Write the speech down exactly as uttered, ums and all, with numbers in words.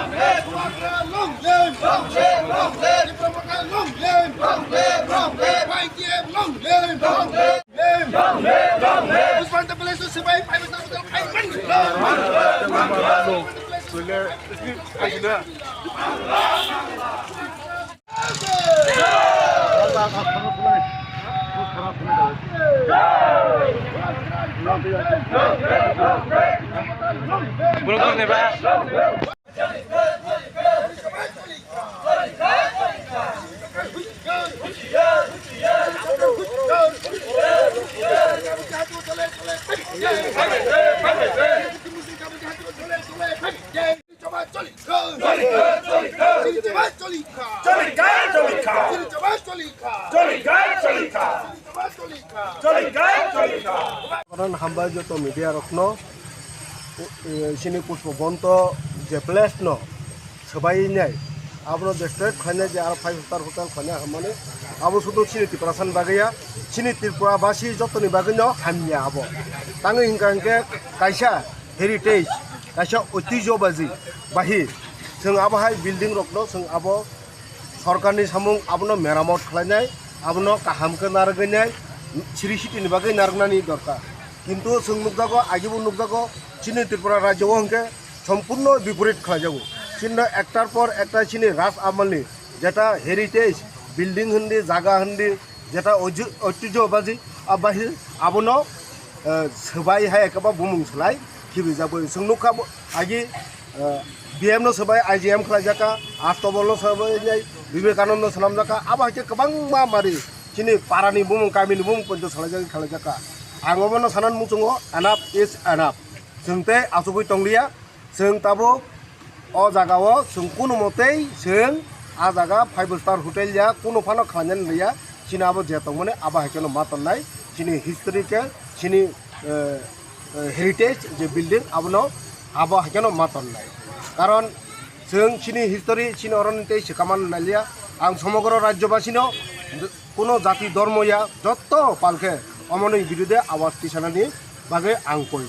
Bubagra long live! Long live! Long live! Tipra Motha long live! Long live! Long live! Y T F long live! Long live! Long live! Long live! Long live! Pushpanta Palace to Sipai, five star hotel, five star hotel. Karon hambai joto media rokno, eh, sini Pushpa Bonto je place no swbai nai, abono destroy khlainai je aro five star hotel khlainai hamani, abo sudu sini Tiprasa ni bagwi ya, sini Tripura basi jotoni bagwi no hamya abo. Tangwi hingka hingke kaisa heritage, kaisa oitijyo baji bahi, chwng abo hai building rokno chwng abo sorkarni samung abono meramot khlainai, abono kaham khe narwgwinai, siri sitini bagwi narwknani dorkar. Kintu chwng nukjago, agibo nukjago, chini Tripura rajyo o hwnkhe sompurno biporit khlaijago. Chini ektar por ekta chini raj amalni jeta heritage building hindi, jaga hindi, jeta oju-, oitijyo baji, abahi abono, eh, swbai hai ekaba bumung swlai khibijago. Chwng nukha bo, agi, eh, B M no swbai I G M khlaijaka, Astobol no swbai nai Vivekananda swnamjaka, abo hai khe kwbangma mari chini parani bumung, kamini bumung poito swlaijak, khlaijaka. Ang obono sanan muchungo, enough is enough. Chwng tei achugwi tongliya, chwng tabuk o jaga o chwng kunu motei chwng a jaga five star hotel ya kunu phano khlainani liya, chini abo je tongmani abo hai kheno ma tonnai, chini historical, chini, eh, eh, heritage je building abono abo hai kheno ma tonnai. Karon chwng chini history chini oroni tei swkaman naliya, ang somogro rajyobasino kuno jati dhormo ya jotto palkhe omoni birude awas tisanani bagwi ang koi.